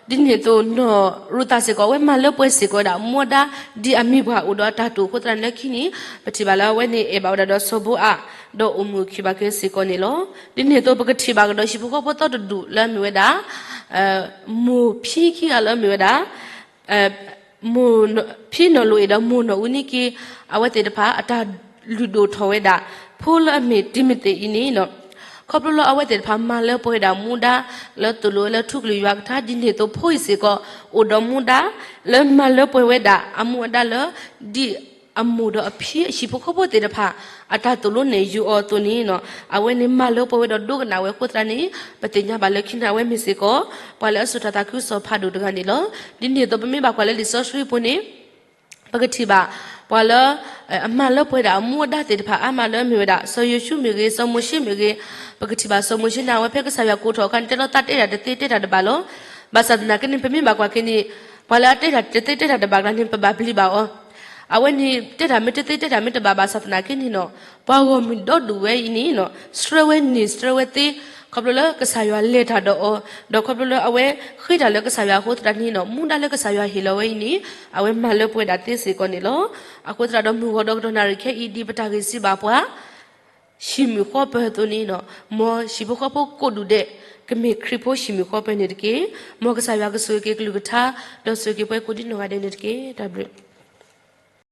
ဒီးဒ်န့ၣ်အသိးနီၢ်ရူၤသးစ့ၢ်ကီး အဝဲမၤလၢပှဲၤစ့ၢ်ကီးဝဲဒၣ် မူဒါ ဒ်အမ့ၢ်ပှၤအိၣ်ဒီးအတၢ်တိာ်အဃိသတးန့ၣ် လၢခံန့ၣ် ပထံၣ်ဘၣ်လၢအဝဲန့ၣ်အဲၣ်ဘၣ်ဝဲဒၣ်ဒီးစီၤဘိအး, ဒီးအိၣ်မုာ်ခံဘၣ်က့ၤစ့ၢ်ကီးန့ၣ်လီၤ. ဒ်န့ၣ်အသိးပကထံၣ်ဘၣ်ကဒီးဟံၣ်ဖိဃီဖိသီတဒူၣ်လၢအမ့ၢ်ဝဲဒၣ် မိၢ်ဖံခံဂၤလၢအမ့ၢ်ဝဲဒၣ် မိၢ်ဖံနီၢ်လိၤအ့ၣ်ဒီးမိၢ်နီၢ်အူနံက့ အဝဲသ့ၣ်တဖၣ်အတၢ်လုၢ်ဒိၣ်ထီၣ်ဝဲဒၣ် ဖိလၢအမ့ၢ်တံၤမသ့းအံၤန့ၣ်လီၤ. ခီဖျိလၢအဝဲသ့ၣ်တဖၣ်မၤလၢပှဲၤဝဲဒၣ်မူဒါ လၢသိၣ်လိဝဲလၢထူကလုၢ်ယွၤကထါ ဒ်န့ၣ်အသိးဖိအံၤစ့ၢ်ကီး အိၣ်ဒီးမူဒါ လၢမၤလၢပှဲၤဝဲဒၣ်အမူအဒါလၢ ဒ်အမိၢ်ဒီးအဖံအဟံၣ်ဖိဃီဖိသ့ၣ်တဖၣ် အတၢ်သိၣ်လိနဲၣ်ယုာ်အီၤအသိးန့ၣ်လီၤ. အဝဲန့ၣ်မၤလၢပှဲၤဝဲဒီးဒိကနၣ်ဝဲအဃိသတးန့ၣ် ပသ့ၣ်ညါဘၣ်လၢခံန့ၣ် အဝဲမ့ၢ်စ့ၢ်ကီး ပှၤလၢအစိာ်တၢ်သးခုကစီၣ်ဖးဒိၣ်တဂၤန့ၣ်လီၤ. ဒ်န့ၣ်အသိးပမ့ၢ်ဘၣ်ကွၢ်လၢလံာ်စီဆှံအပူၤန့ၣ် ပကထံၣ်ဘၣ် ပှၤလၢ အမၤလၢပှဲၤဒၣ်အမူအဒါသ့ၣ်တဖၣ်အါမးလၢအမ့ၢ်ဝဲဒၣ် စီၤယိၤၡူမ့ၢ်ဂ့ၤ စီၤမိၤၡ့မ့ၢ်ဂ့ၤ, ပကထံၣ်ဘၣ်စီၤမိၤၡ့န့ၣ် အဝဲဖဲကစၢ်ယွၤကိးထီၣ်အခါန့ၣ် တဲလီၤသးတဲတၢ်တသ့တဲတၢ်တဘၣ်လီၤ. ဘၣ်ဆၣ်သနာ်က့န့ၣ် ပမ့ၢ်ဘၣ်ကွၢ်က့ၤန့ၣ် ပှၤလၢအတဲတၢ်တသ့တဲတၢ်တဘၣ်ကျါန့ၣ် ပဘၣ်ပျံၤဘၣ်အီၤ အဝဲန့ၣ် တဲတၢ်မ့ၢ်တသ့တဲတၢ်မ့ၢ်တဘၣ်ဘၣ်ဆၣ်သနာ်က့န့ၣ်လီၤ. ပှၤဂီၢ်မုၢ်ဒီဒူၣ်ဝဲအံၤန့ၣ်လီၤ ဆှၢဝဲန့ၢ်ဆှၢဝဲသ့ ခီဖျိလၢကစၢ်ယွၤလဲၤတၢ်ဒီးအီၤ ဒီးခီဖျိလၢအဝဲဃ့တၢ်လၢကစၢ်ယွၤအဃိသတးန့ၣ်လီၤ မူဒါလၢကစၢ်ယွၤဟ့ၣ်လီၤဝဲအံၤန့ၣ် အဝဲမၤလၢပှဲၤဒၣ်သ့စ့ၢ်ကီးန့ၣ်လီၤ. အဃိသတးဒီးမုၢ်ဂီၤဒီးကတီၢ်နၣ်ရံၣ်ခဲအံၤ ဒ်ပတၢ်ဂ့ၢ်စံးဘၣ်ပှၤ ဟံၣ်မုၣ်ဃီပၢၢ်အသိးန့ၣ်လီၤ မ်ဟံၣ်ဖိဃီဖိကိးဒူၣ်ဒဲး ကမ့ၢ်ခရံာ်ဖိဟံၣ်မုၣ်ဃီပၢၢ်န့ၣ်တက့ၢ်. မ်ကစၢ်ယွၤကဆိၣ်ဂ့ၤက့ၤကလုၢ်ကထါ ဒီးဆိၣ်ဂ့ၤက့ၤပှၤကိးဒ်နီၢ်ဂၤဒဲးန့ၣ်တက့ၢ်. တၢ်ဘျုး